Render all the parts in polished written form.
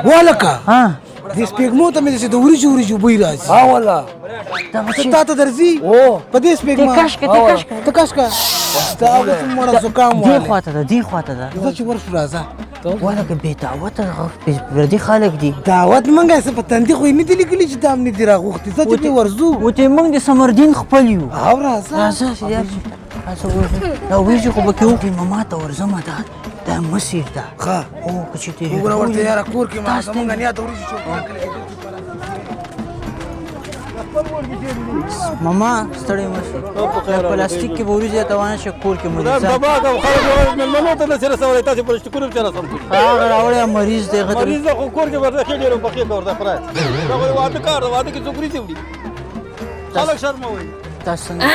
ولکه ها دې سپېږمو ته مې داسې د وریجو وریجو بوی راځي. ها والله. ته تا ته درځي په دې سپېږمه. ته کش که، ته کش که. ته کش که. ستا اوس مړه زکام دې والی. خواته ده، دې خواته ده. زه چې ورشو راځه. ولکه بې دعوته پردي خلک دي. دعوت مونږه څه په تندي خو یې نه دي لیکلي چې دا هم نه دي راغوښتي. زه چې پرې ورځو. وته موږ د سمردین خپل یو. او راځه. راځه چې راځه ورځو. دا وریجې خو پکې وخوري. ماما ته ورځمه، دا دا مسیر ده. ښه او که چې تېرې وګوره ورته یاره کور کې ما تاسو زمونږ نیا ته وریجې چوک کړې. ماما ستړی مه شئ. پلاستیک کې به وریجې ته وانه شي، کور کې مریضان. تباه کوم خلک مېلمنو ته نه شي رسولی، تاسې پلاستیکونه هم چا رسم کړي. هغه راوړی مریض دی، هغه ته مریض خو کور کې ورته ښې ډېرې پخې که ورته خورئ. دا خو د واده کار دی، واده کې څوک وریجې وړي؟ خلک شرموي. تاسو څنګه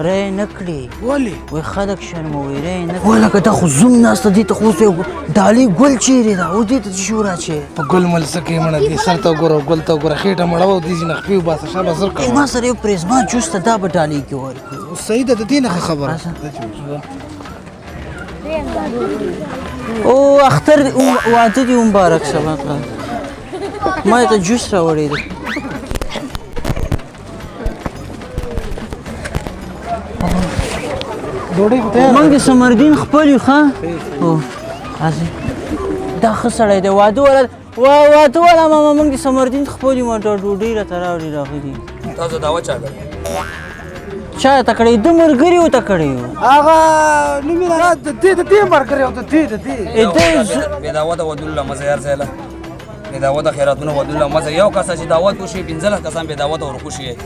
رای نه کړي؟ ولې؟ وای خلک شرموي، رای نه کړي. ولکه دا خو زوم ناسته دې ته، خو اوس یو ډالۍ ګل چیرې ده؟ اوس دې ته څه شو راچې؟ په ګل مل څه کوې مړه؟ دې سر ته وګوره، ګل ته وګوره، خېټه مړه وه، دې ځینې خپې وباسه، شابه زر کوه. ما سره یو پرېزما جوس ته، دا به ډالۍ کې ورکړو. صحیح ده، د دې نه ښه خبره. او اختر واده دې مبارک شه. ما ته جوس راوړی دی. ډوډۍ خو تیاره. موږ د سمردین خپل یو. ښه هو راځئ. دا ښه سړی دی. واده والا واده والا ماما، موږ د سمردین خپل یو. ما ډوډۍ راته راوړي راغلي. تاسو دعوت چا کړی؟ چا ته کړی؟ د ملګري ورته کړی یو. هغه نوم یې د دې د دې ملګری او د دې د دې بې دعوته ودونه له مزه هر ځای له بې دعوته خیراتونه ودونه له مزه. یو کس چې دعوت وشي 15 کسان بې دعوته ورخوشي.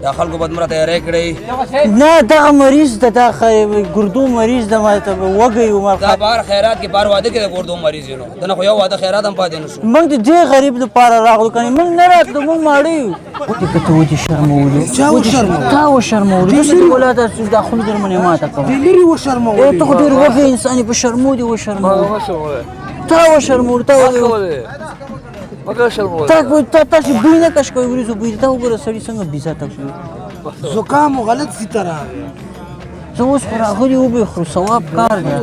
دا خلکو به دومره تیاری کړی. نه دغه مریض ده، دا ګردو مریض ده. ما ته وږی و. دا بهر خیرات کې بهر واده کې د ګردو مریض یې. نو دنه خو یو واده خیرات هم پاتې نه شو. موږ د دې غریب لپاره راغلو، کنې موږ نه راتلو، موږ ماړه یو. که ته ودې شرمولو. چا وشرمولو؟ تا وشرمولو. داسې دې ولا دا خوله درمنې ما ته کوه. دې لرې وشرمولې. ته خو ډېر وږی انسان یې، په شرمو دې وشرمولو. تا وشرمولو. تا تا تاسې بوی نه کش کوئ، وریځو بوی. تا وګوره سړي څنګه بېعزته کړو. زکام غلط ځي ته راغی. زه اوس خو راغلي وبه خورو، ثواب کار دی.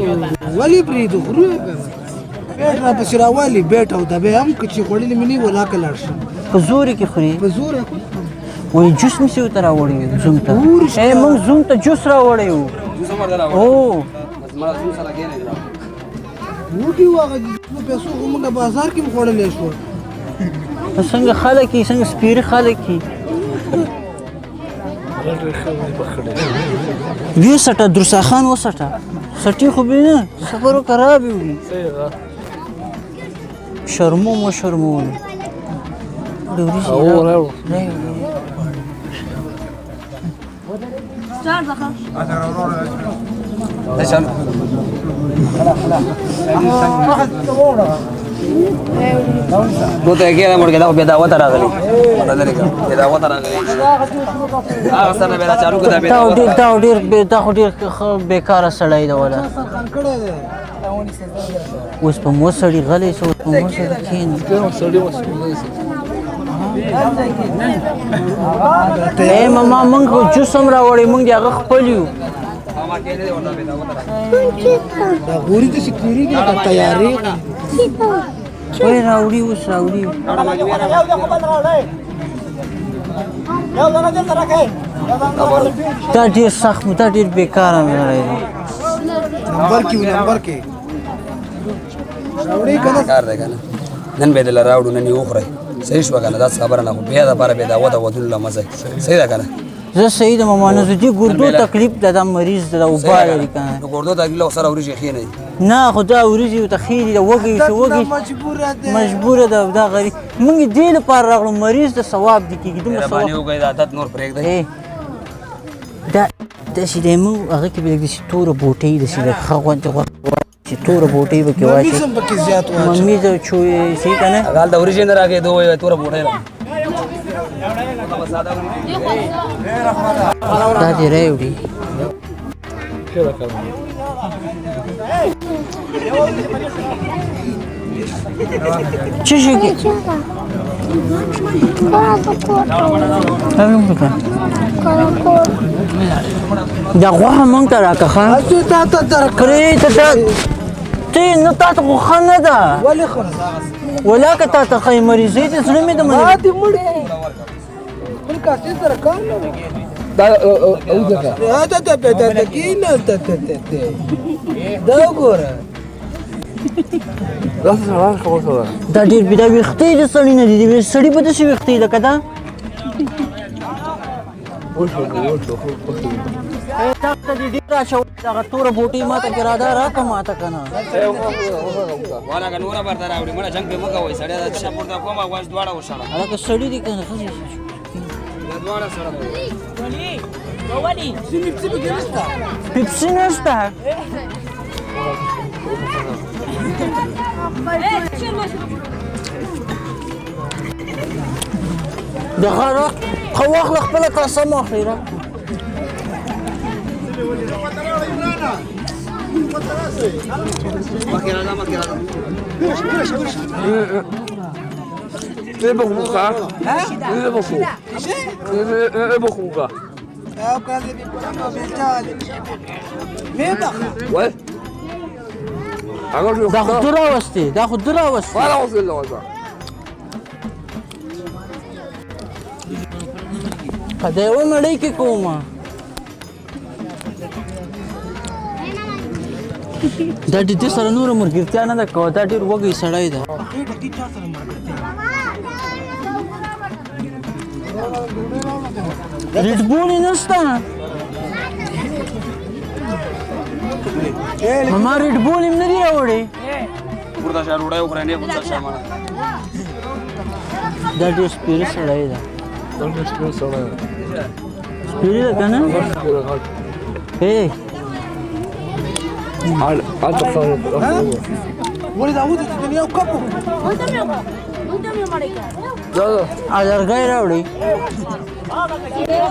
ولې پرېږدو؟ خورو یې که نه. بیټ راپسې راوالي، بیټ او دبی هم که چې خوړلي مې نه وي ولاکه لاړ شم. په زور کې خوري؟ په زور. وایي جوس مې څه ورته راوړی وو زوم ته. موږ زوم ته جوس راوړی وو. جوس هم ورته راوړی؟ هو. زما زوم سره کښېنئ. وږي وو، هغه پیسو خو موږ بازار کې هم خوړلی شو. څنګه خلک یې، څنګه سپېري خلک یې. ویې سټه درساخان وسټه، سټي خو به نه صبر وکړه، رابې وړي. شرمو مو شرمولو. نو ته کې مړ کې دا بے دعوت راغلی، بے دعوت راغلی. هغه سره به چالو کړه. دا ډېر دا ډېر دا خو ډېر بیکاره سړی دی ولا. اوس په مو سړي غلی سو، په مو سړي کښېني. ای ماما، موږ خو جوس هم راوړی، موږ د هغه خپل یو. دا غوري داسې تېرېږي لکه تیارې. وای راوړي، اوس راوړي. دا ډېر سخت، دا ډېر بېکاره سړی دی. نمبر کې نمبر کې راوړي که نه؟ کار دی که نه؟ نن به یې دله راوړو، نن یې وخورئ. صحیح شوه که نه؟ داسې خبره نه، خو بیا دپاره بې دعوته ودونو له مزه. صحیح ده که نه؟ زه صحیح ده ماما. نه زه دې ګردو تکلیف ده، دا مریض ده، دا اوبه لري که نه؟ نو ګردو تکلیف له سره وریجې ښې نه دي. نه خو دا وریجې ورته ښې دي، دا وږی چې وږی مجبوره ده. دا غریب موږ دې لپاره راغلو، مریض د ثواب دې کېږي دومره ثواب. مهرباني وکړئ، دا عادت نور پرېږدئ. دا داسې دی، موږ هغه کې به لږ داسې توره بوټۍ داسې لږ ښه غوندې غوښه چې توره بوټۍ پکې واچوي. ممیز هم پکې زیات واچوي. ممیز او چوي صحیح که نه؟ هغه هلته وریجې نه راکوي، دوی وایي توره بوټۍ را. دا دې راوړي. څه شي کې؟ دا غوښه مونږ ته راکړه. ښه تا ته درکړې ته. ته نه تا ته خو ښه نه ده. ولې ښه نه ده؟ ولاکه تا ته ښه یې، مریضۍ دې زړه مې د ما دې مړ کړي. خپل کاسې سره کار نه وکړي. دا اوځه. دا دا دا دا دا کینه ته ته ته ته. دا وګوره. دا څه سړی خبر سره. دا ډېر دا ویښتې د سړي نه دي، د سړي به داسې ویښتې لکه دا. وشو وشو وشو. تا ته دې ډېر اچولی، دغه توره بوټۍ ما ته کرایه راکړه ما ته که نه. والا که نوره برته راوړي مړه جنګ پرې مه کوئ سړی دا چې پورته کوم غوښ دواړه وشړه. هلکه سړي دي که نه ښځې؟ دا دواړه سړه. پیپسي نشته. د غره ښه واخله خپله کاسه مو اخلي را. مخکې راځه مخکې راځه. 这不红啥？这不红。这不红个。喂。دا خو ده راوستې، دا خو ده راوستې. ما راوستې له په د یوه مړۍ کې کومه. دا د دې سره نوره ملګرتیا نه ده کوه، دا ډېر وږی سړی ده. ریډ بول یې نشته. ماما ریډ بول یې نه دی راوړی. پورته شه ډوډۍ وخوره نه غوسه شه مړه. دا ډېر سپېره سړی ده. دا ډېر سپېره سړی ده. سپېره ده که نه؟ ای ولې دا وځي چې دنیا کپ ازرګی راوړئ،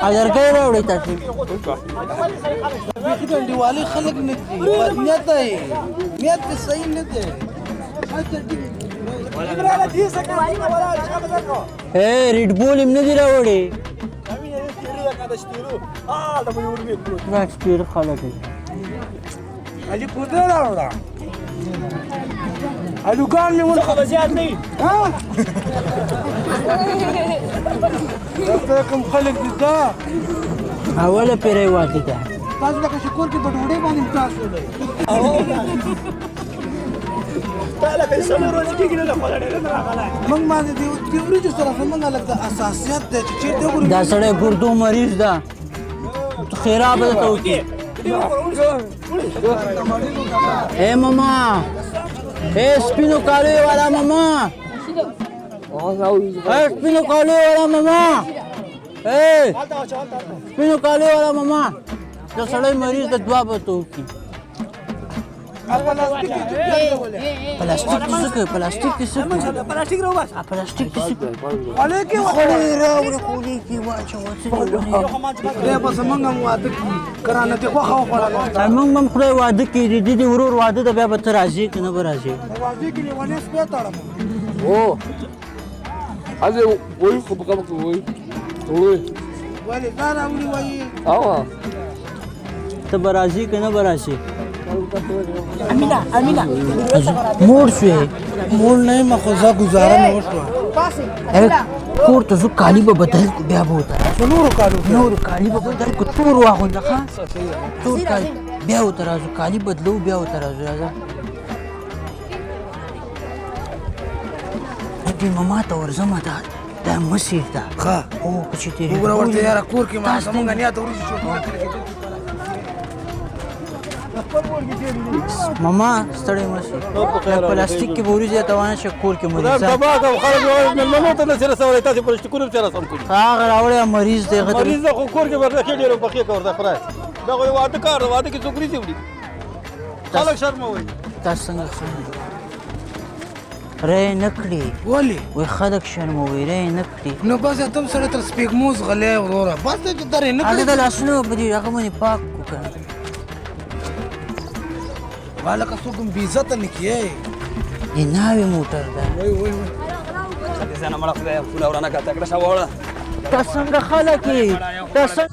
ازرګی راوړئ تاسې. بیخي د انډیوالۍ خلک نه دي، بدنیته یې، نیت یې صحیح نه دی. ای ریډ بول یې نه دي راوړی. دا سپېره خلک دي. علي پودره راوړه. الوګان مې ونه زیات نه. ها دا کوم خلک دي دا؟ اوله پیری واده ده. تاسو لکه چې کور کې په ډوډۍ باندې تاسو دی. تا لکه څلور ورځې کېږي نه خوړلې نه راغلی. موږ باندې د وریجو سره زموږ لږ د اساسیت دی چې چېرته وګورو. دا سړی ګردو مریض ده، خیرا به درته وکړي. ای ماما، ای سپینو کالیو والا ماما، ای سپینو کالیو والا ماما، ای سپینو کالیو والا ماما، دا سړی مریض ده، دوا به ورته وکړي. پلاستیک دې څه کوي؟ پلاستیک دې څه کوي؟ پلاستیک راوباسه. پلاستیک دې څه کوي؟ خولې کې خولې راوړې، خولې کې واچوه. څه دې ونې؟ خدای به زمونږ هم واده کړي، کرانه دې خوښه وخوړله. موږ هم خدای واده کړي، د دې ورور واده ده، بیا به ته راځې که نه به راځې؟ واده کې لیونی سپی تړم. او هسې وایي خو په کم کې وایي وایي. ولې دا راوړي وایي؟ او ته به راځې که نه به راشې؟ امینه امینه موړ شوې؟ موړ نه یم، خو زه ګزاره مې وشوه. کور ته ځو، کالي به بدل کړو، بیا به ورته راځو. نورو کالو نورو کالي به بدل کړو، تور واغونده ښه، تور کالي بیا ورته راځو، کالي بدلو بیا ورته راځو. راځه دې ماما ته ورځمه، دا دا مسیر ده. ښه هو که چې تېرېږي وګوره ورته یاره، کور کې ما زمونږ نیا ته وریجې شو. ماما ستړی مه شې، پلاستیک کې به وریجې درته وانه شي، کور کې مریضان تباه کړم. خلک مېلمنو ته نه شي رسولی، تاسې پلاستیکونه هم رسم کړي. هغه راوړی مریض دی، هغه مریض ده خو کور کې ورته ښې ډېرې پخې که ورته خدای. دا خو واده کار دی، واده کې څوک وریجې وړي؟ خلک شرموي. تاسو څنګه ښه رای نه کړي؟ ولې؟ وایي خلک شرموي، رای نه کړي. نو بس ته هم سړی تر سپېږمو ځغلی وروره، بس دی چې درې نه کړي. هغه د لاسونو په دې هغه باندې پاک کړو که نه. هلکه څوک هم بې عزته نه کړي. دې ناوې موټر ده. وای وای وای. ځانه مړه خدای پوله ورانه کړه، تکړه شه واوړه. تا څنګه خلک یې؟ تا څنګه